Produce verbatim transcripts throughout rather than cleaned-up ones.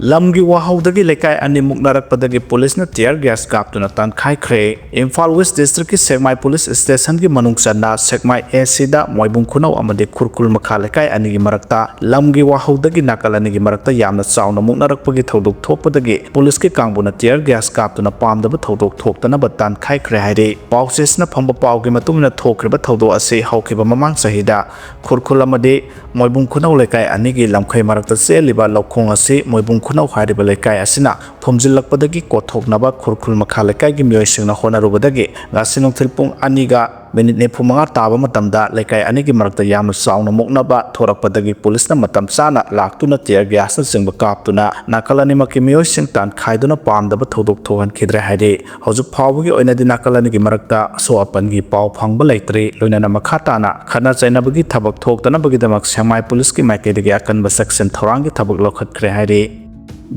ꯂꯝꯒꯤ ꯋꯥꯍꯧꯗꯒꯤ ꯂꯩꯀꯥꯏ ꯑꯅꯤ ꯃꯨꯛꯅꯔꯛꯄꯗꯒꯤ ꯄꯨꯂꯤꯁꯅ tear gas ꯀꯥꯞꯇꯨꯅ ꯇꯥꯟꯈꯥꯏꯈ꯭ꯔꯦ꯫ ꯏꯝꯐꯥꯜ ꯋꯦꯁ ꯗꯤꯁꯇ꯭ꯔꯤꯛꯀꯤ ꯁꯦꯛꯃꯥꯏ ꯄꯨꯂꯤꯁ ꯁ꯭ꯇꯦꯁꯟꯒꯤ ꯃꯅꯨꯡ ꯆꯟꯅ ꯁꯦꯛꯃꯥꯏ ꯑꯦ ꯁꯤꯗ ꯃꯣꯏꯕꯨꯡ ꯈꯨꯅꯧ ꯑꯃꯗꯤ ꯈꯨꯔꯈꯨꯜ ꯃꯈꯥ ꯂꯩꯀꯥꯏ ꯑꯅꯤꯒꯤ ꯃꯔꯛꯇ ꯂꯝꯒꯤ ꯋꯥꯍꯧꯗꯒꯤ ꯅꯥꯀꯜ ꯑꯅꯤꯒꯤ ꯃꯔꯛꯇ ꯌꯥꯝꯅ ꯆꯥꯎꯅ ꯃꯨꯛꯅꯔꯛꯄꯒꯤ ꯊꯧꯗꯣꯛ ꯊꯣꯛꯄꯗꯒꯤ ꯄꯨꯂꯤꯁꯀꯤ ꯀꯥꯡꯕꯨꯅ tear gas ꯀꯥꯞꯇꯨꯅ ꯄꯥꯝꯗꯕ ꯊꯧꯗꯣꯛ ꯊꯣꯛꯇꯅꯕ ꯇꯥꯟꯈꯥꯏꯈ꯭ꯔꯦ ꯍꯥꯏꯔꯤ꯫ ꯄꯥꯎꯆꯦꯁꯤꯅ ꯐꯪꯕ ꯄꯥꯎꯒꯤ ꯃꯇꯨꯡ ꯏꯟꯅ ꯊꯣꯛꯈ꯭ꯔꯤꯕ ꯊꯧꯗꯣꯛ ꯑꯁꯤ ꯍꯧꯈꯤꯕ ꯃꯃꯥꯡ ꯆꯍꯤꯗ ꯈꯨꯔꯈꯨꯜ ꯑꯃꯗꯤ ꯃꯣꯏꯕꯨꯡ ꯈꯨꯅꯧ ꯂꯩꯀꯥꯏ ꯑꯅꯤꯒꯤ ꯂꯝꯈꯩ ꯃꯔꯛꯇ ꯆꯦꯜꯂꯤꯕ ꯂꯧꯈꯣꯡ ꯑꯁꯤ ꯃꯣꯏꯕꯨꯡ ꯈꯨꯅꯧ ꯍꯥꯏꯔꯤꯕ ꯂꯩꯀꯥꯏ ꯑꯁꯤꯅ ꯊꯣꯝꯖꯤꯜꯂꯛꯄꯗꯒꯤ ꯀꯣꯠꯊꯣꯛꯅꯕ ꯈꯨꯔꯈꯨꯜ ꯃꯈꯥ ꯂꯩꯀꯥꯏꯒꯤ ꯃꯤꯑꯣꯏꯁꯤꯡꯅ ꯍꯣꯠꯅꯔꯨꯕꯗꯒꯤ ꯉꯁꯤ ꯅꯨꯡꯊꯤꯜ ꯄꯨꯡ ꯑꯅꯤꯒ ꯃꯤꯅꯤꯠ ꯅꯤꯐꯨ ꯃꯉꯥ ꯇꯥꯕ ꯃꯇꯝꯗ ꯂꯩꯀꯥꯏ ꯑꯅꯤꯒꯤ ꯃꯔꯛꯇ ꯌꯥꯝꯅ ꯆꯥꯎꯅ ꯃꯨꯛꯅꯕ ꯊꯣꯔꯛꯄꯗꯒꯤ ꯄꯨꯂꯤꯁꯅ ꯃꯇꯝ ꯆꯥꯅ ꯂꯥꯛꯇꯨꯅ tear gasꯅꯆꯤꯡꯕ ꯀꯥꯞꯇꯨꯅ ꯅꯥꯀꯜ ꯑꯅꯤꯃꯛꯀꯤ ꯃꯤꯑꯣꯏꯁꯤꯡ ꯇꯥꯟꯈꯥꯏꯗꯨꯅ ꯄꯥꯝꯗꯕ ꯊꯧꯗꯣꯛ ꯊꯣꯛꯍꯟꯈꯤꯗ꯭ꯔꯦ ꯍꯥꯏꯔꯤ꯫ ꯍꯧꯖꯤꯛ ꯐꯥꯎꯕꯒꯤ ꯑꯣꯏꯅꯗꯤ ꯅꯥꯀꯜ ꯑꯅꯤꯒꯤ ꯃꯔꯛꯇ ꯑꯁꯣꯛ ꯑꯄꯟꯒꯤ ꯄꯥꯎ ꯐꯪꯕ ꯂꯩꯇ꯭ꯔꯤ꯫ ꯂꯣꯏꯅꯅ ꯃꯈꯥ ꯇꯥꯅ ꯈꯠꯅ ꯆꯩꯅꯕꯒꯤ ꯊꯕꯛ ꯊꯣꯛꯇꯅꯕꯒꯤꯗꯃꯛ ꯁꯦꯛꯃꯥꯏ ꯄꯨꯂꯤꯁꯀꯤ ꯃꯥꯏꯀꯩꯗꯒꯤ ꯑꯀꯟꯕ ꯆꯦꯛꯁꯤꯟ ꯊꯧꯔꯥꯡꯒꯤ ꯊꯕꯛ ꯂꯧꯈꯠꯈ꯭ꯔꯦ ꯍꯥꯏꯔꯤ꯫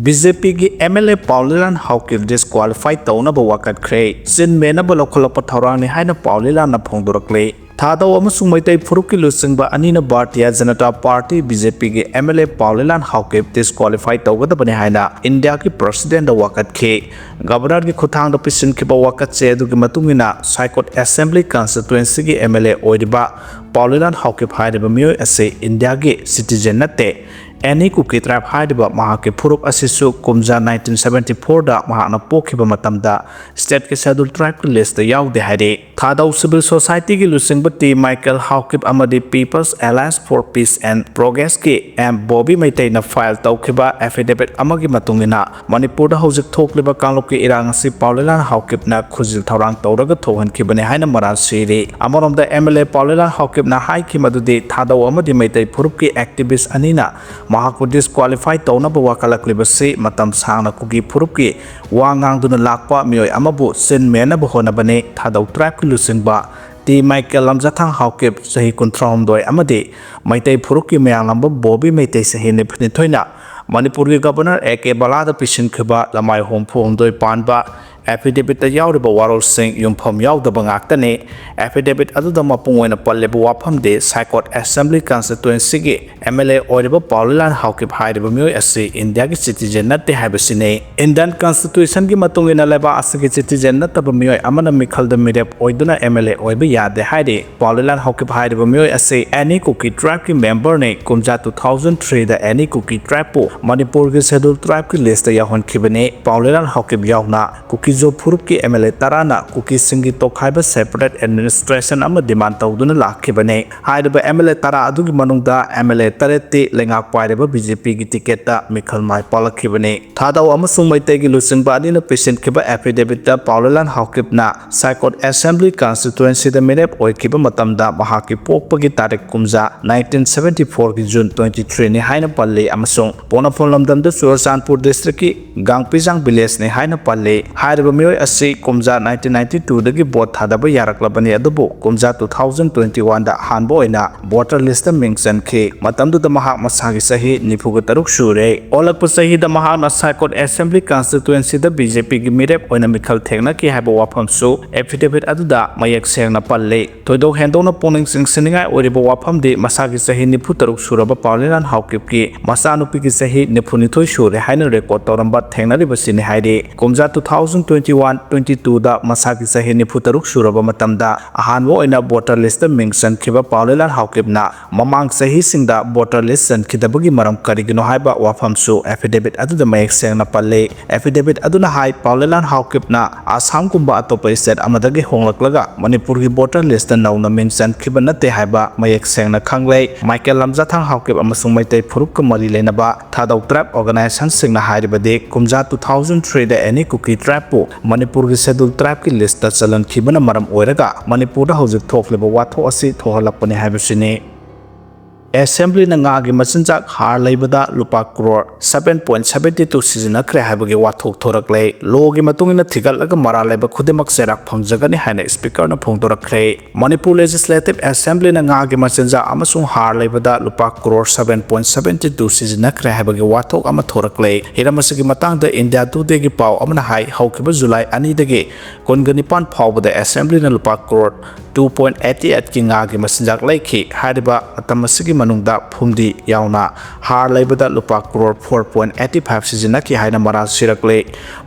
ꯕꯤ ꯖꯦ ꯄꯤꯒꯤ M L A ꯄꯥꯎꯂꯤꯂꯥꯟ Haokip disqualify ꯇꯧꯅꯕ ꯋꯥꯀꯠꯈ꯭ꯔꯦ꯫ ꯆꯤꯟ ꯃꯦꯟꯅꯕ ꯂꯧꯈꯠꯂꯛꯄ ꯊꯧꯔꯥꯡꯅꯤ ꯍꯥꯏꯅ ꯄꯥꯎꯂꯤꯂꯥꯟꯅ ꯐꯣꯡꯗꯣꯔꯛꯂꯦ꯫ ꯊꯥꯗꯧ ꯑꯃꯁꯨꯡ ꯃꯩꯇꯩ ꯐꯨꯔꯨꯞꯀꯤ ꯂꯨꯆꯤꯡꯕ ꯑꯅꯤꯅ Bharatiya Janata party, B J ꯄꯤꯒꯤ M L A ꯄꯥꯎꯂꯤꯂꯥꯟ Haokip disqualify ꯇꯧꯒꯗꯕꯅꯤ ꯍꯥꯏꯅ ꯏꯟꯗꯤꯌꯥꯒꯤ ꯄ꯭ꯔꯁꯤꯗꯦꯟꯗ ꯋꯥꯀꯠꯈꯤ꯫ ꯒꯕꯔꯅꯔꯒꯤ ꯈꯨꯠꯊꯥꯡꯗ ꯄꯤꯁꯤꯟꯈꯤꯕ ꯋꯥꯀꯠꯆꯦ ꯑꯗꯨꯒꯤ ꯃꯇꯨꯡ ꯏꯟꯅ ꯁꯥꯏꯀꯣꯠ ꯑꯦꯁꯦꯝꯕ꯭ꯂꯤ ꯀꯟꯁꯇꯤꯇ꯭ꯋꯦꯟꯁꯤꯒꯤ ꯑꯦꯝ ꯑꯦꯜ ꯑꯦ ꯑꯣꯏꯔꯤꯕ ꯄꯥꯎꯂꯤꯂꯥꯟ ꯍꯥꯎꯀꯤꯞ ꯍꯥꯏꯔꯤꯕ ꯃꯤꯑꯣꯏ ꯑꯁꯤ ꯏꯟꯗꯤꯌꯥꯒꯤ citizen ꯅꯠꯇꯦ꯫ ꯑꯦꯅꯤ ꯀꯨꯀꯤ tribe ꯍꯥꯏꯔꯤꯕ ꯃꯍꯥꯛꯀꯤ ꯐꯨꯔꯨꯞ ꯑꯁꯤꯁꯨ ꯀꯨꯝꯖꯥ nineteen seventy fourꯗ ꯃꯍꯥꯛꯅ ꯄꯣꯛꯈꯤꯕ ꯃꯇꯝꯗ stateꯀꯤ scheduled tribeꯀꯤ listꯇ ꯌꯥꯎꯗꯦ ꯍꯥꯏꯔꯤ꯫ ꯊꯥꯗꯧ civil societyꯒꯤ ꯂꯨꯆꯤꯡꯕ ꯇꯤ ꯃꯥꯏꯀꯦꯜ ꯍꯥꯎꯀꯤꯞ ꯑꯃꯗꯤ People's Alliance for Peace and Progressꯀꯤ ꯑꯦꯝ ꯕꯣꯕꯤ ꯃꯩꯇꯩꯅ file ꯇꯧꯈꯤꯕ affidavit ꯑꯃꯒꯤ ꯃꯇꯨꯡ ꯏꯟꯅ ꯃꯅꯤꯄꯨꯔꯗ ꯍꯧꯖꯤꯛ ꯊꯣꯛꯂꯤꯕ ꯀꯥꯡꯂꯨꯞꯀꯤ ꯏꯔꯥꯡ ꯑꯁꯤ ꯄꯥꯎꯂꯤꯂꯥꯟ ꯍꯥꯎꯀꯤꯞꯅ ꯈꯨꯖꯤꯜ ꯊꯧꯔꯥꯡ ꯇꯧꯔꯒ ꯊꯣꯛꯍꯟꯈꯤꯕꯅꯤ ꯍꯥꯏꯅ ꯃꯔꯥꯜ ꯁꯤꯔꯤ꯫ ꯑꯃꯔꯣꯝꯗ ꯑꯦꯝ ꯑꯦꯜ ꯑꯦ ꯄꯥꯎꯂꯤꯂꯥꯟ ꯍꯥꯎꯀꯤꯞꯅ ꯍꯥꯏꯈꯤ ꯃꯗꯨꯗꯤ ꯊꯥꯗꯧ ꯑꯃꯗꯤ ꯃꯩꯇꯩ ꯐꯨꯔꯨꯞꯀꯤ activist ꯑꯅꯤꯅ ꯃꯍꯥꯛꯄꯨ disqualify ꯇꯧꯅꯕ ꯋꯥꯀꯠꯂꯛꯂꯤꯕꯁꯤ ꯃꯇꯝ ꯁꯥꯡꯅ ꯀꯨꯀꯤ ꯐꯨꯔꯨꯞꯀꯤ ꯋꯥ ꯉꯥꯡꯗꯨꯅ ꯂꯥꯛꯄ ꯃꯤꯑꯣꯏ ꯑꯃꯕꯨ ꯆꯤꯟ ꯃꯦꯟꯅꯕ ꯍꯣꯠꯅꯕꯅꯤ꯫ ꯊꯥꯗꯧ tribeꯀꯤ ꯂꯨꯆꯤꯡꯕ ꯇꯤ ꯃꯥꯏꯀꯦꯜ ꯂꯝꯖꯥꯊꯥꯡ ꯍꯥꯎꯀꯤꯞ, ꯆꯍꯤ ꯀꯨꯟꯊ꯭ꯔꯥꯍꯨꯝꯗꯣꯏ, ꯑꯃꯗꯤ ꯃꯩꯇꯩ ꯐꯨꯔꯨꯞꯀꯤ ꯃꯌꯥꯡꯂꯝꯕꯝ ꯕꯣꯕꯤ ꯃꯩꯇꯩ, ꯆꯍꯤ ꯅꯤꯐꯨꯅꯤꯊꯣꯏꯅ ꯃꯅꯤꯄꯨꯔꯒꯤ ꯒꯕꯔꯅꯔ ꯑꯦ ꯀꯦ ꯕꯂꯥꯗ ꯄꯤꯁꯤꯟꯈꯤꯕ ꯂꯃꯥꯏ ꯍꯨꯝꯐꯨꯍꯨꯝꯗꯣꯏ ꯄꯥꯟꯕ Affidavit ꯇ ꯌꯥꯎꯔꯤꯕ ꯋꯥꯔꯣꯜꯁꯤꯡ ꯌꯨꯝꯐꯝ ꯌꯥꯎꯗꯕ ꯉꯥꯛꯇꯅꯤ꯫ Affidavit ꯑꯗꯨꯗ ꯃꯄꯨꯡ ꯑꯣꯏꯅ ꯄꯜꯂꯤꯕ ꯋꯥꯐꯝꯗꯤ ꯁꯥꯏꯀꯣꯠ Assembly Constituency ꯒꯤ M L A ꯑꯣꯏꯔꯤꯕ ꯄꯥꯎꯂꯤꯂꯥꯟ ꯍꯥꯎꯀꯤꯞ ꯍꯥꯏꯔꯤꯕ ꯃꯤꯑꯣꯏ ꯑꯁꯤ ꯏꯟꯗꯤꯌꯥꯒꯤ citizen ꯅꯠꯇꯦ ꯍꯥꯏꯕꯁꯤꯅꯤ꯫ Indian Constitution ꯒꯤ ꯃꯇꯨꯡ ꯏꯟꯅ ꯂꯩꯕꯥꯛ ꯑꯁꯤꯒꯤ citizen ꯅꯠꯇꯕ ꯃꯤꯑꯣꯏ ꯑꯃꯅ ꯃꯤꯈꯜꯗ ꯃꯤꯔꯦꯞ ꯑꯣꯏꯗꯨꯅ M L A ꯑꯣꯏꯕ ꯌꯥꯗꯦ ꯍꯥꯏꯔꯤ꯫ ꯄꯥꯎꯂꯤꯂꯥꯟ ꯍꯥꯎꯀꯤꯞ ꯍꯥꯏꯔꯤꯕ ꯃꯤꯑꯣꯏ ꯑꯁꯤ ꯑꯦꯅꯤ ꯀꯨꯀꯤ tribe ꯀꯤ member ꯅꯤ꯫ ꯀꯨꯝꯖꯥ two thousand three ꯗ ꯑꯦꯅꯤ ꯀꯨꯀꯤ tribe ꯄꯨ ꯃꯅꯤꯄꯨꯔꯒꯤ Scheduled Tribe ꯀꯤ list ꯇ ꯌꯥꯎꯍꯟꯈꯤꯕꯅꯤ꯫ ꯄꯥꯎꯂꯤꯂꯥꯟ ꯍꯥꯎꯀꯤꯞ ꯌꯥꯎꯅ ꯀꯨꯀꯤꯖꯣ ꯐꯨꯔꯨꯞꯀꯤ M L A ꯇꯔꯥꯅ ꯀꯨꯀꯤꯁꯤꯡꯒꯤ ꯇꯣꯈꯥꯏꯕ separate administration ꯑꯃ demand ꯇꯧꯗꯨꯅ ꯂꯥꯛꯈꯤꯕꯅꯤ꯫ ꯍꯥꯏꯔꯤꯕ M L A ꯇꯔꯥ ꯑꯗꯨꯒꯤ ꯃꯅꯨꯡꯗ M L A ꯇꯔꯦꯠꯇꯤ ꯂꯩꯉꯥꯛ ꯄꯥꯏꯔꯤꯕ B J P ꯒꯤ ticket ꯇ ꯃꯤꯈꯜ ꯃꯥꯏ ꯄꯥꯛꯂꯛꯈꯤꯕꯅꯤ꯫ ꯊꯥꯗꯧ ꯑꯃꯁꯨꯡ ꯃꯩꯇꯩꯒꯤ ꯂꯨꯆꯤꯡꯕ ꯑꯅꯤꯅ ꯄꯤꯁꯤꯟꯈꯤꯕ affidavit ꯇ ꯄꯥꯎꯂꯤꯂꯥꯟ ꯍꯥꯎꯀꯤꯞꯅ ꯁꯥꯏꯀꯣꯠ Assembly Constituency ꯗ ꯃꯤꯔꯦꯞ ꯑꯣꯏꯈꯤꯕ ꯃꯇꯝꯗ ꯃꯍꯥꯛꯀꯤ ꯄꯣꯛꯄꯒꯤ ꯇꯥꯔꯤꯛ ꯀꯨꯝꯖꯥ nineteen seventy four ꯒꯤ June twenty three ꯅꯤ ꯍꯥꯏꯅ ꯄꯜꯂꯤ ꯑꯃꯁꯨꯡ ꯄꯣꯛꯅꯐꯝ ꯂꯝꯗꯝꯗ ꯆꯨꯔꯆꯥꯟꯄꯨꯔ district ꯀꯤ ꯒꯥꯡꯄꯤꯖꯥꯡ village ꯅꯤ ꯍꯥꯏꯅ ꯄꯜꯂꯤ꯫ ꯍꯥꯏꯔꯤꯕ ꯃꯤꯑꯣꯏ ꯑꯁꯤ ꯀꯨꯝꯖꯥ nineteen ninety two ꯗꯒꯤ vote ꯊꯥꯗꯕ ꯌꯥꯔꯛꯂꯕꯅꯤ, ꯑꯗꯨꯕꯨ ꯀꯨꯝꯖꯥ two thousand twenty one ꯗ ꯑꯍꯥꯟꯕ ꯑꯣꯏꯅ voter list ꯇ ꯃꯤꯡ ꯆꯟꯈꯤ꯫ ꯃꯇꯝꯗꯨꯗ ꯃꯍꯥꯛ ꯃꯁꯥꯒꯤ ꯆꯍꯤ ꯅꯤꯐꯨꯒ ꯇꯔꯨꯛ ꯁꯨꯔꯦ꯫ ꯑꯣꯜꯂꯛꯄ ꯆꯍꯤꯗ ꯃꯍꯥꯛꯅ ꯁꯥꯏꯀꯣꯠ Assembly Constituency ꯗ B J P ꯒꯤ ꯃꯤꯔꯦꯞ ꯑꯣꯏꯅ ꯃꯤꯈꯜ ꯊꯦꯡꯅꯈꯤ ꯍꯥꯏꯕ ꯋꯥꯐꯝꯁꯨ affidavit ꯑꯗꯨꯗ ꯃꯌꯦꯛ ꯁꯦꯡꯅ ꯄꯜꯂꯤ꯫ ꯊꯣꯏꯗꯣꯛ ꯍꯦꯟꯗꯣꯛꯅ ꯄꯨꯛꯅꯤꯡ ꯆꯤꯡꯁꯤꯟꯅꯤꯡꯉꯥꯏ ꯑꯣꯏꯔꯤꯕ ꯋꯥꯐꯝꯗꯤ ꯃꯁꯥꯒꯤ ꯆꯍꯤ ꯅꯤꯐꯨ ꯇꯔꯨꯛ ꯁꯨꯔꯕ ꯄꯥꯎꯂꯤꯂꯥꯟ ꯍꯥꯎꯀꯤꯞꯀꯤ ꯃꯆꯥꯅꯨꯄꯤꯒꯤ ꯆꯍꯤ ꯅꯤꯐꯨ ꯅꯤꯊꯣꯏ ꯁꯨꯔꯦ ꯍꯥꯏꯅ record ꯇꯧꯔꯝꯕ ꯊꯦꯡꯅꯔꯤꯕꯁꯤꯅꯤ ꯍꯥꯏꯔꯤ꯫ ꯀꯨꯝꯖꯥ two thousand twenty one twenty two ꯗ ꯃꯁꯥꯒꯤ ꯆꯍꯤ ꯅꯤꯐꯨ ꯇꯔꯨꯛ ꯁꯨꯔꯕ ꯃꯇꯝꯗ ꯑꯍꯥꯟꯕ ꯑꯣꯏꯅ voter list ꯇ ꯃꯤꯡ ꯆꯟꯈꯤꯕ ꯄꯥꯎꯂꯤꯂꯥꯟ ꯍꯥꯎꯀꯤꯞꯅ ꯃꯃꯥꯡ ꯆꯍꯤꯁꯤꯡꯗ voter list ꯆꯟꯈꯤꯗꯕꯒꯤ ꯃꯔꯝ ꯀꯔꯤꯒꯤꯅꯣ ꯍꯥꯏꯕ ꯋꯥꯐꯝꯁꯨ affidavit ꯑꯗꯨꯗ ꯃꯌꯦꯛ ꯁꯦꯡꯅ ꯄꯜꯂꯤ꯫ Affidavit ꯑꯗꯨꯅ ꯍꯥꯏ, ꯄꯥꯎꯂꯤꯂꯥꯟ ꯍꯥꯎꯀꯤꯞꯅ ꯑꯁꯥꯝꯒꯨꯝꯕ ꯑꯇꯣꯞꯄ state ꯑꯃꯗꯒꯤ ꯍꯣꯡꯂꯛꯂꯒ ꯃꯅꯤꯄꯨꯔꯒꯤ voter list ꯇ ꯅꯧꯅ ꯃꯤꯡ ꯆꯟꯈꯤꯕ ꯅꯠꯇꯦ ꯍꯥꯏꯕ ꯃꯌꯦꯛ ꯁꯦꯡꯅ ꯈꯪꯂꯦ꯫ ꯃꯥꯏꯀꯦꯜ ꯂꯝꯖꯥꯊꯥꯡ ꯍꯥꯎꯀꯤꯞ ꯑꯃꯁꯨꯡ ꯃꯩꯇꯩ ꯐꯨꯔꯨꯞꯀ ꯃꯔꯤ ꯂꯩꯅꯕ ꯊꯥꯗꯧ tribe organization ꯁꯤꯡꯅ ꯍꯥꯏꯔꯤꯕꯗꯤ ꯀꯨꯝꯖꯥ two thousand three ꯗ ꯑꯦꯅꯤ ꯀꯨꯀꯤ tribe ꯄꯨ ꯃꯅꯤꯄꯨꯔꯒꯤ Scheduled Tribe ꯀꯤ list ꯇ ꯆꯜꯍꯟꯈꯤꯕꯅ ꯃꯔꯝ ꯑꯣꯏꯔꯒ ꯃꯅꯤꯄꯨꯔꯗ ꯍꯧꯖꯤꯛ ꯊꯣꯛꯂꯤꯕ ꯋꯥꯊꯣꯛ ꯑꯁꯤ ꯊꯣꯛꯍꯜꯂꯛꯄꯅꯤ ꯍꯥꯏꯕꯁꯤꯅꯤ꯫ Assemblyꯅ ꯉꯥꯒꯤ ꯃꯆꯤꯟꯖꯥꯛ ꯍꯥꯔ ꯂꯩꯕꯗ ꯂꯨꯄꯥ crore seven point seventy two ꯁꯤꯖꯤꯟꯅꯈ꯭ꯔꯦ ꯍꯥꯏꯕꯒꯤ ꯋꯥꯊꯣꯛ ꯊꯣꯔꯛꯂꯦ꯫ Lawꯒꯤ ꯃꯇꯨꯡ ꯏꯟꯅ ꯊꯤꯒꯠꯂꯒ ꯃꯔꯥꯜ ꯂꯩꯕ ꯈꯨꯗꯤꯡꯃꯛ ꯆꯩꯔꯥꯛ ꯐꯪꯖꯒꯅꯤ ꯍꯥꯏꯅ Speakerꯅ ꯐꯣꯡꯗꯣꯔꯛꯈ꯭ꯔꯦ꯫ ꯃꯅꯤꯄꯨꯔ Legislative Assemblyꯅ ꯉꯥꯒꯤ ꯃꯆꯤꯟꯖꯥꯛ ꯑꯃꯁꯨꯡ ꯍꯥꯔ ꯂꯩꯕꯗ ꯂꯨꯄꯥ crore seven point seventy two ꯁꯤꯖꯤꯟꯅꯈ꯭ꯔꯦ ꯍꯥꯏꯕꯒꯤ ꯋꯥꯊꯣꯛ ꯑꯃ ꯊꯣꯔꯛꯂꯦ꯫ ꯍꯤꯔꯝ ꯑꯁꯤꯒꯤ ꯃꯇꯥꯡꯗ India Todayꯒꯤ ꯄꯥꯎ ꯑꯃꯅ ꯍꯥꯏ, ꯍꯧꯈꯤꯕ ꯖꯨꯂꯥꯏ ꯑꯅꯤꯗꯒꯤ ꯀꯨꯟꯒ ꯅꯤꯄꯥꯟ ꯐꯥꯎꯕꯗ Assemblyꯅ ꯂꯨꯄꯥ ꯀ꯭ꯔꯣꯔ two point eight eightꯀꯤ ꯉꯥꯒꯤ ꯃꯆꯤꯟꯖꯥꯛ ꯂꯩꯈꯤ꯫ ꯍꯥꯏꯔꯤꯕ ꯃꯇꯝ ꯑꯁꯤꯒꯤ ꯃꯅꯨꯡꯗ ꯐꯨꯝꯗꯤ ꯌꯥꯎꯅ ꯍꯥꯔ ꯂꯩꯕꯗ ꯂꯨꯄꯥ crore four point eighty five ꯁꯤꯖꯤꯟꯅꯈꯤ ꯍꯥꯏꯅ ꯃꯔꯥꯜ ꯁꯤꯔꯛꯂꯦ꯫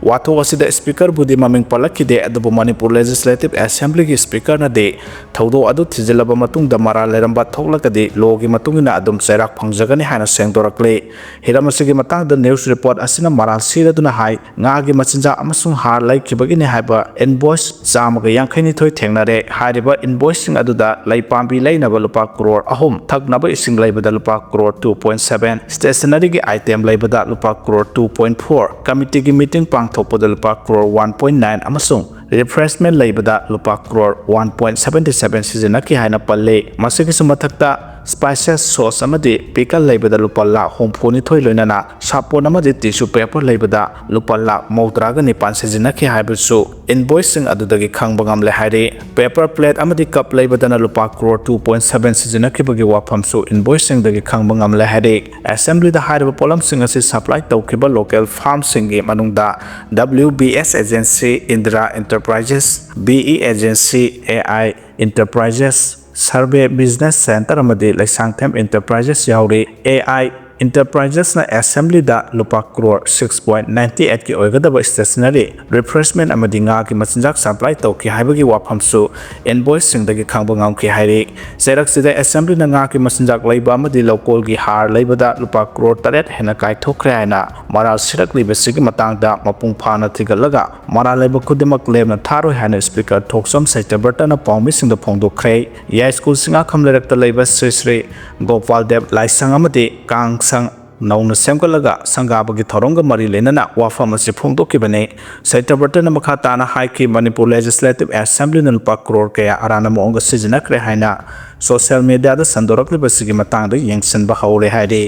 ꯋꯥꯊꯣꯛ ꯑꯁꯤꯗ Speakerꯕꯨꯗꯤ ꯃꯃꯤꯡ ꯄꯜꯂꯛꯈꯤꯗꯦ, ꯑꯗꯨꯕꯨ ꯃꯅꯤꯄꯨꯔ Legislative Assemblyꯒꯤ Speakerꯅꯗꯤ ꯊꯧꯗꯣꯛ ꯑꯗꯨ ꯊꯤꯖꯤꯜꯂꯕ ꯃꯇꯨꯡꯗ ꯃꯔꯥꯜ ꯂꯩꯔꯝꯕ ꯊꯣꯛꯂꯒꯗꯤ lawꯒꯤ ꯃꯇꯨꯡ ꯏꯟꯅ ꯑꯗꯨꯝ ꯆꯩꯔꯥꯛ ꯐꯪꯖꯒꯅꯤ ꯍꯥꯏꯅ ꯁꯦꯡꯗꯣꯔꯛꯂꯦ꯫ ꯍꯤꯔꯝ ꯑꯁꯤꯒꯤ ꯃꯇꯥꯡꯗ news report ꯑꯁꯤꯅ ꯃꯔꯥꯜ ꯁꯤꯔꯗꯨꯅ ꯍꯥꯏ, ꯉꯥꯒꯤ ꯃꯆꯤꯟꯖꯥꯛ ꯑꯃꯁꯨꯡ ꯍꯥꯔ ꯂꯩꯈꯤꯕꯒꯤꯅꯤ ꯍꯥꯏꯕ invoice ꯆꯥꯝꯃꯒ ꯌꯥꯡꯈꯩ ꯅꯤꯊꯣꯏ ꯊꯦꯡꯅꯔꯦ꯫ ꯍꯥꯏꯔꯤꯕ invoiceꯁꯤꯡ ꯑꯗꯨꯗ ꯂꯩ ꯄꯥꯝꯕꯤ ꯂꯩꯅꯕ ꯂꯨꯄꯥ ꯀ꯭ꯔꯣꯔ ꯑꯍꯨꯝ, ꯊꯛꯅꯕ ꯏꯁꯤꯡ ꯂꯩꯕꯗ ꯂꯨꯄꯥ crore two point seven, stationeryꯒꯤ item ꯂꯩꯕꯗ ꯂꯨꯄꯥ crore two point four, committeeꯒꯤ meeting ꯄꯥꯡꯊꯣꯛꯄꯗ ꯂꯨꯄꯥ ꯀ꯭ꯔꯣꯔ one point nine ꯑꯃꯁꯨꯡ refreshment ꯂꯩꯕꯗ ꯂꯨꯄꯥ crore one point seventy seven ꯁꯤꯖꯤꯟꯅꯈꯤ ꯍꯥꯏꯅ ꯄꯜꯂꯤ꯫ ꯃꯁꯤꯒꯤꯁꯨ ꯃꯊꯛꯇ spices, sauce ꯑꯃꯗꯤ pickle ꯂꯩꯕꯗ ꯂꯨꯄꯥ ꯂꯥꯈ ꯍꯨꯝꯐꯨ ꯅꯤꯊꯣꯏ, ꯂꯣꯏꯅꯅ ꯁꯥꯄꯣꯟ ꯑꯃꯗꯤ tissue paper ꯂꯩꯕꯗ ꯂꯨꯄꯥ ꯂꯥꯈ ꯃꯧꯗ꯭ꯔꯥꯒ ꯅꯤꯄꯥꯟ ꯁꯤꯖꯤꯟꯅꯈꯤ ꯍꯥꯏꯕꯁꯨ invoiceꯁꯤꯡ ꯑꯗꯨꯗꯒꯤ ꯈꯪꯕ ꯉꯝꯂꯦ ꯍꯥꯏꯔꯤ꯫ Paper plate ꯑꯃꯗꯤ cup ꯂꯩꯕꯗꯅ ꯂꯨꯄꯥ ꯀ꯭ꯔꯣꯔ two point seven ꯁꯤꯖꯤꯟꯅꯈꯤꯕꯒꯤ ꯋꯥꯐꯝꯁꯨ invoiceꯁꯤꯡꯗꯒꯤ ꯈꯪꯕ ꯉꯝꯂꯦ ꯍꯥꯏꯔꯤ꯫ Assemblyꯗ ꯍꯥꯏꯔꯤꯕ ꯄꯣꯠꯂꯝꯁꯤꯡ ꯑꯁꯤ supply ꯇꯧꯈꯤꯕ local farmꯁꯤꯡꯒꯤ ꯃꯅꯨꯡꯗ W B S Agency, Indira Enterprises, B E Agency, A I Enterprises, Survey Business Centre ꯑꯃꯗꯤ ꯂꯩꯁꯥꯡꯊꯦꯝ Enterprises ꯌꯥꯎꯔꯤ꯫ A I Enterprises ꯅ Assembly ꯗ ꯂꯨꯄꯥ crore six point ninety eight ꯀꯤ ꯑꯣꯏꯒꯗꯕ stationery, refreshment ꯑꯃꯗꯤ ꯉꯥꯒꯤ ꯃꯆꯤꯟꯖꯥꯛ supply ꯇꯧꯈꯤ ꯍꯥꯏꯕꯒꯤ ꯋꯥꯐꯝꯁꯨ invoice ꯁꯤꯡꯗꯒꯤ ꯈꯪꯕ ꯉꯝꯈꯤ ꯍꯥꯏꯔꯤ꯫ ꯆꯩꯔꯛꯁꯤꯗ Assembly ꯅ ꯉꯥꯒꯤ ꯃꯆꯤꯟꯖꯥꯛ ꯂꯩꯕ ꯑꯃꯗꯤ ꯂꯧꯀꯣꯜꯒꯤ ꯍꯥꯔ ꯂꯩꯕꯗ ꯂꯨꯄꯥ ꯀ꯭ꯔꯣꯔ ꯇꯔꯦꯠ ꯍꯦꯟꯅ ꯀꯥꯏꯊꯣꯛꯈ꯭ꯔꯦ ꯍꯥꯏꯅ ꯃꯔꯥꯜ ꯁꯤꯔꯛꯂꯤꯕꯁꯤꯒꯤ ꯃꯇꯥꯡꯗ ꯃꯄꯨꯡ ꯐꯥꯅ ꯊꯤꯒꯠꯂꯒ ꯃꯔꯥꯜ ꯂꯩꯕ ꯈꯨꯗꯤꯡꯃꯛ ꯂꯦꯝꯅ ꯊꯥꯔꯣꯏ ꯍꯥꯏꯅ Speaker ꯊꯣꯛꯆꯣꯝ ꯁꯇ꯭ꯌꯕ꯭ꯔꯇꯅ ꯄꯥꯎꯃꯤꯁꯤꯡꯗ ꯐꯣꯡꯗꯣꯛꯈ꯭ꯔꯦ꯫ ꯌꯥꯏꯁ꯭ꯀꯨꯜ ꯁꯤꯡꯉꯥꯈꯝ ꯂꯩꯔꯛꯇ ꯂꯩꯕ ꯁ꯭ꯔꯤ ꯁ꯭ꯔꯤ ꯒꯣꯄꯥꯜ ꯗꯦꯕ ꯂꯥꯏꯁꯪ ꯑꯃꯗꯤ ꯀꯥꯡꯁꯪ ꯅꯧꯅ ꯁꯦꯝꯒꯠꯂꯒ ꯁꯪꯒꯥꯕꯒꯤ ꯊꯧꯔꯝꯒ ꯃꯔꯤ ꯂꯩꯅꯅ ꯋꯥꯐꯝ ꯑꯁꯤ ꯐꯣꯡꯗꯣꯛꯈꯤꯕꯅꯤ꯫ ꯁꯇ꯭ꯌꯕ꯭ꯔꯇꯅ ꯃꯈꯥ ꯇꯥꯅ ꯍꯥꯏꯈꯤ, ꯃꯅꯤꯄꯨꯔ Legislative Assemblyꯅ ꯂꯨꯄꯥ ꯀ꯭ꯔꯣꯔ ꯀꯌꯥ ꯑꯔꯥꯟꯕ ꯃꯑꯣꯡꯗ ꯁꯤꯖꯤꯟꯅꯈ꯭ꯔꯦ ꯍꯥꯏꯅ ꯁꯣꯁꯤꯌꯦꯜ ꯃꯤꯗꯤꯌꯥꯗ ꯁꯟꯗꯣꯔꯛꯂꯤꯕꯁꯤꯒꯤ ꯃꯇꯥꯡꯗ ꯌꯦꯡꯁꯤꯟꯕ ꯍꯧꯔꯦ ꯍꯥꯏꯔꯤ꯫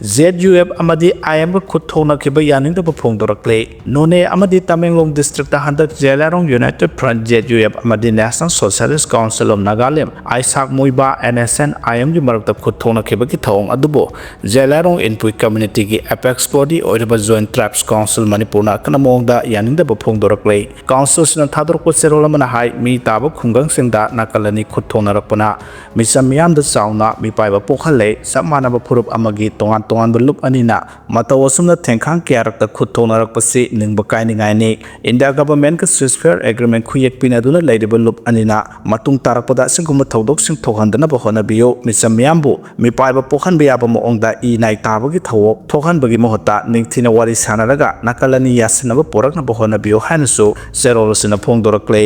ZUF ꯑꯃꯗꯤ IMꯒ ꯈꯨꯠ ꯊꯣꯛꯅꯈꯤꯕ ꯌꯥꯅꯤꯡꯗꯕ ꯐꯣꯡꯗꯣꯔꯛꯂꯦ꯫ ꯅꯣꯅꯦ ꯑꯃꯗꯤ ꯇꯃꯦꯡꯂꯣꯡ districtꯇ ꯍꯟꯗꯛ ꯖꯦꯂꯥꯏꯔꯣꯡ United Front, ZUF, ꯑꯃꯗꯤ National Socialist Council of Nagaland, ꯑꯥꯏꯁꯥꯛ ꯃꯨꯏꯕꯥ, NSN, IMꯒꯤ ꯃꯔꯛꯇ ꯈꯨꯠ ꯊꯣꯛꯅꯈꯤꯕꯒꯤ ꯊꯧꯑꯣꯡ ꯑꯗꯨꯕꯨ ꯖꯦꯂꯥꯏꯔꯣꯡ ꯏꯟꯄꯨꯏ communityꯒꯤ apex body ꯑꯣꯏꯔꯤꯕ Joint Tribes Council ꯃꯅꯤꯄꯨꯔꯅ ꯑꯀꯟꯕ ꯃꯑꯣꯡꯗ ꯌꯥꯅꯤꯡꯗꯕ ꯐꯣꯡꯗꯣꯔꯛꯂꯦ꯫ Councilꯁꯤꯅ ꯊꯥꯗꯣꯔꯛꯄ ꯆꯦꯔꯣꯜ ꯑꯃꯅ ꯍꯥꯏ, ꯃꯤ ꯇꯥꯕ ꯈꯨꯡꯒꯪꯁꯤꯡꯗ ꯅꯥꯀꯜ ꯑꯅꯤ ꯈꯨꯠ ꯊꯣꯛꯅꯔꯛꯄꯅ ꯃꯤꯆꯝ ꯃꯤꯌꯥꯝꯗ ꯆꯥꯎꯅ ꯃꯤꯄꯥꯏꯕ ꯄꯣꯛꯍꯜꯂꯦ꯫ ꯆꯞ ꯃꯥꯟꯅꯕ ꯐꯨꯔꯨꯞ ꯑꯃꯒꯤ ꯇꯣꯉꯥꯟ ꯇꯣꯉꯥꯟꯕ ꯂꯨꯞ ꯑꯅꯤꯅ ꯃꯇꯧ ꯑꯁꯨꯝꯅ ꯊꯦꯡꯈꯥꯡ ꯀꯌꯥꯔꯛꯇ ꯈꯨꯠ ꯊꯣꯛꯅꯔꯛꯄꯁꯤ ꯅꯤꯡꯕ ꯀꯥꯏꯅꯤꯡꯉꯥꯏꯅꯤ꯫ India Governmentꯀ ceasefire agreement ꯈꯨꯌꯦꯛ ꯄꯤꯅꯗꯨꯅ ꯂꯩꯔꯤꯕ ꯂꯨꯞ ꯑꯅꯤꯅ ꯃꯇꯨꯡ ꯇꯥꯔꯛꯄꯗ ꯑꯁꯤꯒꯨꯝꯕ ꯊꯧꯗꯣꯛꯁꯤꯡ ꯊꯣꯛꯍꯟꯗꯅꯕ ꯍꯣꯠꯅꯕꯤꯌꯨ꯫ ꯃꯤꯆꯝ ꯃꯤꯌꯥꯝꯕꯨ ꯃꯤꯄꯥꯏꯕ ꯄꯣꯛꯍꯟꯕ ꯌꯥꯕ ꯃꯑꯣꯡꯗ ꯏ ꯅꯥꯏ ꯇꯥꯕꯒꯤ ꯊꯧꯑꯣꯡ ꯊꯣꯛꯍꯟꯕꯒꯤ ꯃꯍꯨꯠꯇ ꯅꯤꯡꯊꯤꯅ ꯋꯥꯔꯤ ꯁꯥꯟꯅꯔꯒ ꯅꯥꯀꯜ ꯑꯅꯤ ꯌꯥꯁꯤꯟꯅꯕ ꯄꯨꯔꯛꯅꯕ ꯍꯣꯠꯅꯕꯤꯌꯨ ꯍꯥꯏꯅꯁꯨ ꯆꯦꯔꯣꯜ ꯑꯁꯤꯅ ꯐꯣꯡꯗꯣꯔꯛꯂꯦ꯫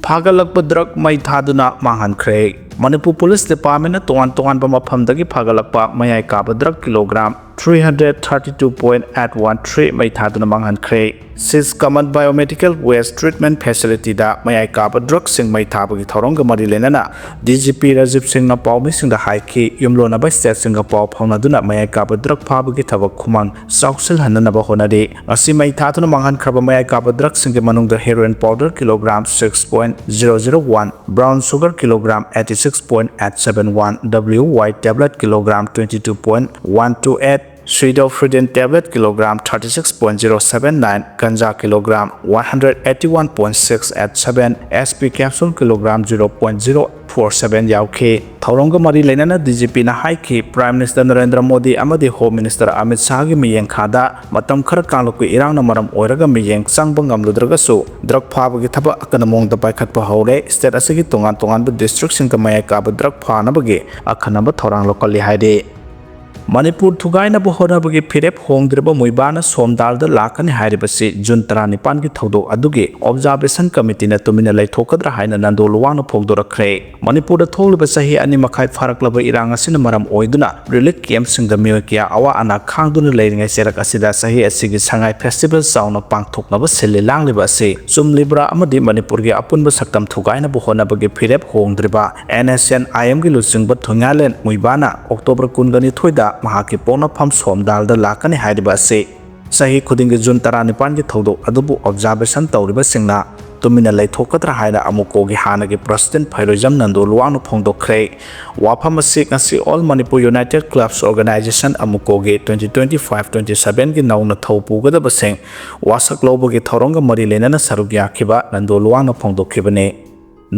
ꯐꯥꯒꯠꯂꯛꯄ drug ꯃꯩ ꯊꯥꯗꯨꯅ ꯃꯥꯡꯍꯟꯈ꯭ꯔꯦ꯫ ꯃꯅꯤꯄꯨꯔ Police Departmentꯅ ꯇꯣꯉꯥꯟ ꯇꯣꯉꯥꯟꯕ ꯃꯐꯝꯗꯒꯤ ꯐꯥꯒꯠꯂꯛꯄ ꯃꯌꯥꯏ ꯀꯥꯕ drug kilogram three hundred thirty two point eight one three ꯃꯩ ꯊꯥꯗꯨꯅ ꯃꯥꯡꯍꯟꯈ꯭ꯔꯦ꯫ ꯁꯤꯁ ꯀꯃꯟ Biomedical Waste Treatment Facilityꯗ ꯃꯌꯥꯏ ꯀꯥꯕ drugꯁꯤꯡ ꯃꯩ ꯊꯥꯕꯒꯤ ꯊꯧꯔꯝꯒ ꯃꯔꯤ ꯂꯩꯅꯅ DGP ꯔꯥꯖꯤꯕ ꯁꯤꯡꯅ ꯄꯥꯎꯃꯤꯁꯤꯡꯗ ꯍꯥꯏꯈꯤ꯫ ꯌꯨꯝꯂꯣꯟꯅꯕ stateꯁꯤꯡꯒ ꯄꯥꯎ ꯐꯥꯎꯅꯗꯨꯅ ꯃꯌꯥꯏ ꯀꯥꯕ drug ꯐꯥꯕꯒꯤ ꯊꯕꯛ ꯈꯨꯃꯥꯡ ꯆꯥꯎꯁꯤꯜꯍꯟꯅꯅꯕ ꯍꯣꯠꯅꯔꯤ꯫ ꯉꯁꯤ ꯃꯩ ꯊꯥꯗꯨꯅ ꯃꯥꯡꯍꯟꯈ꯭ꯔꯕ ꯃꯌꯥꯏ ꯀꯥꯕ drugꯁꯤꯡꯒꯤ ꯃꯅꯨꯡꯗ heroin powder kilogram six point zero zero one, brown sugar kilogram eighty six point eight seven one, WY tablet kilogram twenty two point one two eight, pseudoephedrine tablet kilogram thirty six point zero seven nine, ganja kilogram one hundred eighty one point six eight seven, SP capsule kilogram zero point zero four seven ꯌꯥꯎꯈꯤ꯫ ꯊꯧꯔꯝꯒ ꯃꯔꯤ ꯂꯩꯅꯅ DGPꯅ ꯍꯥꯏꯈꯤ, Prime Minister Narendra Modi ꯑꯃꯗꯤ Home Minister Amit ꯁꯥꯍꯒꯤ ꯃꯤꯠꯌꯦꯡꯈꯥꯗ ꯃꯇꯝ ꯈꯔ ꯀꯥꯡꯂꯨꯞꯀꯤ ꯏꯔꯥꯡꯅ ꯃꯔꯝ ꯑꯣꯏꯔꯒ ꯃꯤꯠꯌꯦꯡ ꯆꯪꯕ ꯉꯝꯂꯨꯗ꯭ꯔꯒꯁꯨ drug ꯐꯥꯕꯒꯤ ꯊꯕꯛ ꯑꯀꯟꯕ ꯃꯑꯣꯡꯗ ꯄꯥꯏꯈꯠꯄ ꯍꯧꯔꯦ꯫ State ꯑꯁꯤꯒꯤ ꯇꯣꯉꯥꯟ ꯇꯣꯉꯥꯟꯕ districtꯁꯤꯡꯗ ꯃꯌꯥꯏ ꯀꯥꯕ drug ꯐꯥꯅꯕꯒꯤ ꯑꯈꯟꯅꯕ ꯊꯧꯔꯥꯡ ꯂꯧꯈꯠꯂꯤ ꯍꯥꯏꯔꯤ꯫ ꯃꯅꯤꯄꯨꯔ ꯊꯨꯒꯥꯏꯅꯕ ꯍꯣꯠꯅꯕꯒꯤ ꯐꯤꯔꯦꯞ ꯍꯣꯡꯗ꯭ꯔꯤꯕ ꯃꯨꯏꯕꯥꯅ ꯁꯣꯝꯗꯥꯜꯗ ꯂꯥꯛꯀꯅꯤ ꯍꯥꯏꯔꯤꯕꯁꯤ ꯖꯨꯟ ꯇꯔꯥꯅꯤꯄꯥꯟꯒꯤ ꯊꯧꯗꯣꯛ ꯑꯗꯨꯒꯤ ꯑꯣꯕꯖꯥꯔꯕꯦꯁꯟ ꯀꯃꯤꯇꯤꯅ ꯇꯨꯃꯤꯟꯅ ꯂꯩꯊꯣꯛꯀꯗ꯭ꯔꯥ ꯍꯥꯏꯅ ꯅꯟꯗꯣ ꯂꯨꯋꯥꯡꯅ ꯐꯣꯡꯗꯣꯔꯛꯈ꯭ꯔꯦ꯫ ꯃꯅꯤꯄꯨꯔꯗ ꯊꯣꯛꯂꯤꯕ ꯆꯍꯤ ꯑꯅꯤ ꯃꯈꯥꯏ ꯐꯥꯔꯛꯂꯕ ꯏꯔꯥꯡ ꯑꯁꯤꯅ ꯃꯔꯝ ꯑꯣꯏꯗꯨꯅ ꯔꯤꯂꯤꯐ ꯀꯦꯝꯞꯁꯤꯡꯗ ꯃꯤꯑꯣꯏ ꯀꯌꯥ ꯑꯋꯥ ꯑꯅꯥ ꯈꯥꯡꯗꯨꯅ ꯂꯩꯔꯤꯉꯩ ꯆꯩꯔꯛ ꯑꯁꯤꯗ ꯆꯍꯤ ꯑꯁꯤꯒꯤ ꯁꯉꯥꯏ ꯐꯦꯁꯇꯤꯚꯦꯜ ꯆꯥꯎꯅ ꯄꯥꯡꯊꯣꯛꯅꯕ ꯁꯤꯜꯂꯤ ꯂꯥꯡꯂꯤꯕ ꯑꯁꯤ ꯆꯨꯝꯂꯤꯕ꯭ꯔꯥ ꯑꯃꯗꯤ ꯃꯅꯤꯄꯨꯔꯒꯤ ꯑꯄꯨꯟꯕ ꯁꯛꯇꯝ ꯊꯨꯒꯥꯏꯅꯕ ꯍꯣꯠꯅꯕꯒꯤ ꯐꯤꯔꯦꯞ ꯍꯣꯡꯗ꯭ꯔꯤꯕ ꯑꯦꯟ ꯑꯦꯁ ꯑꯦꯟ ꯑꯥꯏ ꯑꯦꯝꯒꯤ ꯂꯨꯆꯤꯡꯕ ꯊꯣꯏꯉꯥꯂꯦꯟ ꯃꯨꯏꯕꯥꯅ ꯑꯣꯛꯇꯣꯕꯔ ꯀꯨꯟꯒꯅꯤꯊꯣꯏꯗ ꯃꯍꯥꯛꯀꯤ ꯄꯣꯛꯅꯐꯝ ꯁꯣꯝꯗꯥꯜꯗ ꯂꯥꯛꯀꯅꯤ ꯍꯥꯏꯔꯤꯕ ꯑꯁꯤ ꯆꯍꯤ ꯈꯨꯗꯤꯡꯒꯤ ꯖꯨꯟ ꯇꯔꯥꯅꯤꯄꯥꯟꯒꯤ ꯊꯧꯗꯣꯛ ꯑꯗꯨꯕꯨ ꯑꯣꯕꯖꯥꯔꯕꯦꯁꯟ ꯇꯧꯔꯤꯕꯁꯤꯡꯅ ꯇꯨꯃꯤꯟꯅ ꯂꯩꯊꯣꯛꯀꯗ꯭ꯔꯥ ꯍꯥꯏꯅ ꯑꯃꯨꯀꯣꯒꯤ ꯍꯥꯟꯅꯒꯤ ꯄ꯭ꯔꯁꯤꯗꯦꯟ ꯐꯩꯔꯣꯏꯖꯝ ꯅꯟꯗꯣ ꯂꯨꯋꯥꯡꯅ ꯐꯣꯡꯗꯣꯛꯈ꯭ꯔꯦ꯫ ꯋꯥꯐꯝ ꯑꯁꯤ ꯉꯁꯤ all Manipur united clubs organisation ꯑꯃꯨꯀꯣꯒꯤ ꯇ꯭ꯋꯦꯟꯇꯤ ꯇ꯭ꯋꯦꯟꯇꯤ ꯐꯥꯏꯚ ꯇ꯭ꯋꯦꯟꯇꯤ ꯁꯚꯦꯟꯒꯤ ꯅꯧꯅ ꯊꯧ ꯄꯨꯒꯗꯕꯁꯤꯡ ꯋꯥꯁꯛ ꯂꯧꯕꯒꯤ ꯊꯧꯔꯝꯒ ꯃꯔꯤ ꯂꯩꯅꯅ ꯁꯔꯨꯛ ꯌꯥꯈꯤꯕ ꯅꯟꯗꯣ ꯂꯨꯋꯥꯡꯅ ꯐꯣꯡꯗꯣꯛꯈꯤꯕꯅꯤ꯫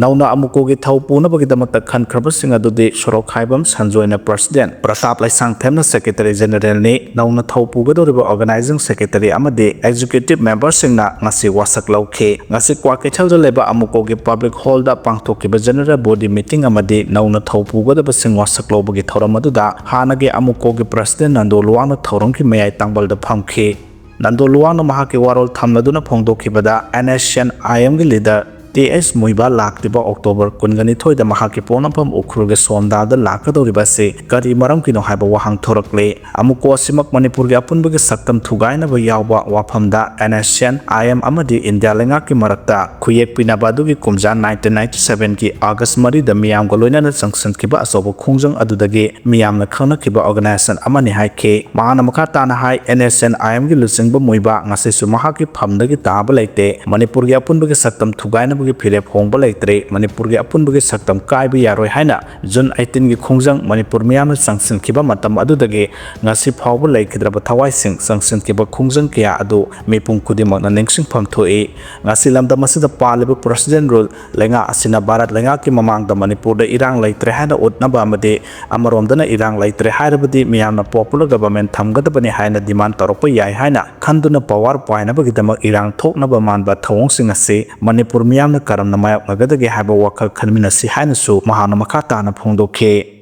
ꯅꯧꯅ ꯑꯃꯨꯀꯣꯒꯤ ꯊꯧ ꯄꯨꯅꯕꯒꯤꯗꯃꯛꯇ ꯈꯟꯈ꯭ꯔꯕꯁꯤꯡ ꯑꯗꯨꯗꯤ ꯁꯣꯔꯣꯛꯈꯥꯏꯕꯝ ꯁꯟꯖꯣꯏꯅ ꯄ꯭ꯔꯁꯤꯗꯦꯟ, ꯄ꯭ꯔꯇꯥꯞ ꯂꯩꯁꯥꯡꯊꯦꯝꯅ ꯁꯦꯀ꯭ꯔꯦꯇꯔꯤ ꯖꯦꯅꯔꯦꯜꯅꯤ꯫ ꯅꯧꯅ ꯊꯧ ꯄꯨꯒꯗꯧꯔꯤꯕ ꯑꯣꯔꯒꯅꯥꯏꯖꯤꯡ ꯁꯦꯀ꯭ꯔꯦꯇꯔꯤ ꯑꯃꯗꯤ ꯑꯦꯛꯖꯤꯀ꯭ꯌꯨꯇꯤꯚ ꯃꯦꯝꯕꯔꯁꯤꯡꯅ ꯉꯁꯤ ꯋꯥꯁꯛ ꯂꯧꯈꯤ꯫ ꯉꯁꯤ ꯀ꯭ꯋꯥꯀꯩꯊꯦꯜꯗ ꯂꯩꯕ ꯑꯃꯨꯀꯣꯒꯤ ꯄꯕ꯭ꯂꯤꯛ ꯍꯣꯜꯗ ꯄꯥꯡꯊꯣꯛꯈꯤꯕ ꯖꯦꯅꯔꯦꯜ ꯕꯣꯗꯤ ꯃꯤꯇꯤꯡ ꯑꯃꯗꯤ ꯅꯧꯅ ꯊꯧ ꯄꯨꯒꯗꯕꯁꯤꯡ ꯋꯥꯁꯛ ꯂꯧꯕꯒꯤ ꯊꯧꯔꯝ ꯑꯗꯨꯗ ꯍꯥꯟꯅꯒꯤ ꯑꯃꯨꯀꯣꯒꯤ ꯄ꯭ꯔꯁꯤꯗꯦꯟ ꯅꯟꯗꯣ ꯂꯨꯋꯥꯡꯅ ꯊꯧꯔꯝꯒꯤ ꯃꯌꯥꯏ ꯇꯥꯡꯕꯜꯗ ꯐꯝꯈꯤ꯫ ꯅꯟꯗꯣ ꯂꯨꯋꯥꯡꯅ ꯃꯍꯥꯛꯀꯤ ꯋꯥꯔꯣꯜ ꯊꯝꯂꯗꯨꯅ ꯐꯣꯡꯗꯣꯛꯈꯤꯕꯗ ꯑꯦꯟ ꯑꯦꯁ ꯑꯦꯟ ꯑꯥꯏ ꯑꯦꯝꯒꯤ ꯂꯤꯗꯔ ꯇꯤ ꯑꯩꯆ ꯃꯨꯏꯕꯥ ꯂꯥꯛꯂꯤꯕ ꯑꯣꯛꯇꯣꯕꯔ ꯀꯨꯟꯒꯅꯤꯊꯣꯏꯗ ꯃꯍꯥꯛꯀꯤ ꯄꯣꯛꯅꯐꯝ ꯎꯈ꯭ꯔꯨꯜꯒꯤ ꯁꯣꯝꯗꯥꯜꯗ ꯂꯥꯛꯀꯗꯧꯔꯤꯕ ꯑꯁꯤ ꯀꯔꯤ ꯃꯔꯝꯒꯤꯅꯣ ꯍꯥꯏꯕ ꯋꯥꯍꯪ ꯊꯣꯔꯛꯂꯤ꯫ ꯑꯃꯨꯀꯣ ꯑꯁꯤꯃꯛ ꯃꯅꯤꯄꯨꯔꯒꯤ ꯑꯄꯨꯟꯕꯒꯤ ꯁꯛꯇꯝ ꯊꯨꯒꯥꯏꯅꯕ ꯌꯥꯎꯕ ꯋꯥꯐꯝꯗ N S N I M ꯑꯃꯗꯤ ꯏꯟꯗꯤꯌꯥ ꯂꯩꯉꯥꯛꯀꯤ ꯃꯔꯛꯇ ꯈꯨꯌꯦꯛ ꯄꯤꯅꯕ ꯑꯗꯨꯒꯤ ꯀꯨꯝꯖꯥ ꯅꯥꯏꯟꯇꯤꯟ ꯅꯥꯏꯟꯇꯤ ꯁꯚꯦꯟꯒꯤ ꯑꯥꯒꯁ ꯃꯔꯤꯗ ꯃꯤꯌꯥꯝꯒ ꯂꯣꯏꯅꯅ ꯆꯪꯁꯤꯟꯈꯤꯕ ꯑꯆꯧꯕ ꯈꯣꯡꯖꯪ ꯑꯗꯨꯗꯒꯤ ꯃꯤꯌꯥꯝꯅ ꯈꯪꯅꯈꯤꯕ ꯑꯣꯔꯒꯅꯥꯏꯖꯦꯁꯟ ꯑꯃꯅꯤ ꯍꯥꯏꯈꯤ꯫ ꯃꯍꯥꯛꯅ ꯃꯈꯥ ꯇꯥꯅ ꯍꯥꯏ, ꯑꯦꯟ ꯑꯦꯁ ꯑꯦꯟ ꯑꯥꯏ ꯑꯦꯝꯒꯤ ꯂꯨꯆꯤꯡꯕ ꯃꯨꯏꯕꯥ ꯉꯁꯤꯁꯨ ꯃꯍꯥꯛꯀꯤ ꯐꯝꯗꯒꯤ ꯇꯥꯕ ꯂꯩꯇꯦ꯫ ꯃꯅꯤꯄꯨꯔꯒꯤ ꯑꯄꯨꯟꯕꯒꯤ ꯁꯛꯇꯝ ꯊꯨꯒꯥꯏꯅꯕꯒꯤ ꯐꯤꯔꯦꯞ ꯍꯣꯡꯕ ꯂꯩꯇ꯭ꯔꯦ꯫ ꯃꯅꯤꯄꯨꯔꯒꯤ ꯑꯄꯨꯟꯕꯒꯤ ꯁꯛꯇꯝ ꯀꯥꯏꯕ ꯌꯥꯔꯣꯏ ꯍꯥꯏꯅ ꯖꯨꯟ ꯑꯩꯠꯇꯤꯟꯒꯤ ꯈꯣꯡꯖꯪ ꯃꯅꯤꯄꯨꯔ ꯃꯤꯌꯥꯝꯅ ꯆꯪꯁꯤꯟꯈꯤꯕ ꯃꯇꯝ ꯑꯗꯨꯗꯒꯤ ꯉꯁꯤ ꯐꯥꯎꯕ ꯂꯩꯈꯤꯗ꯭ꯔꯕ ꯊꯋꯥꯏꯁꯤꯡ ꯆꯪꯁꯤꯟꯈꯤꯕ ꯈꯣꯡꯖꯪ ꯀꯌꯥ ꯑꯗꯨ ꯃꯤꯄꯨꯝ ꯈꯨꯗꯤꯡꯃꯛꯅ ꯅꯤꯡꯁꯤꯡꯐꯝ ꯊꯣꯛꯏ꯫ ꯉꯁꯤ ꯂꯝꯗꯝ ꯑꯁꯤꯗ ꯄꯥꯜꯂꯤꯕ ꯄ꯭ꯔꯁꯤꯗꯦꯟ ꯔꯨꯜ ꯂꯩꯉꯥꯛ ꯑꯁꯤꯅ ꯚꯥꯔꯠ ꯂꯩꯉꯥꯛꯀꯤ ꯃꯃꯥꯡꯗ ꯃꯅꯤꯄꯨꯔꯗ ꯏꯔꯥꯡ ꯂꯩꯇ꯭ꯔꯦ ꯍꯥꯏꯅ ꯎꯠꯅꯕ ꯑꯃꯗꯤ ꯑꯃꯔꯣꯝꯗꯅ ꯏꯔꯥꯡ ꯂꯩꯇ꯭ꯔꯦ ꯍꯥꯏꯔꯕꯗꯤ ꯃꯤꯌꯥꯝꯅ ꯄꯣꯄꯨꯂꯔ ꯒꯚꯔꯟꯃꯦꯟꯠ ꯊꯝꯒꯗꯕꯅꯤ ꯍꯥꯏꯅ ꯗꯤꯃꯥꯟ ꯇꯧꯔꯛꯄ ꯌꯥꯏ ꯍꯥꯏꯅ ꯈꯟꯗꯨꯅ ꯄꯋꯥꯔ ꯄꯥꯏꯅꯕꯒꯤꯗꯃꯛ ꯏꯔꯥꯡ ꯊꯣꯛꯅꯕ ꯃꯥꯟꯕ ꯊꯧꯑꯣꯡꯁꯤꯡ ꯑꯁꯤ ꯃꯅꯤꯄꯨꯔ ꯃꯤꯌꯥꯝꯅ ꯀꯔꯝꯅ ꯃꯥꯌꯣꯛꯅꯒꯗꯒꯦ ꯍꯥꯏꯕ ꯋꯥꯈꯜ ꯈꯟꯃꯤꯟꯅꯁꯤ ꯍꯥꯏꯅꯁꯨ ꯃꯍꯥꯛꯅ ꯃꯈꯥ ꯇꯥꯅ ꯐꯣꯡꯗꯣꯛꯈꯤ꯫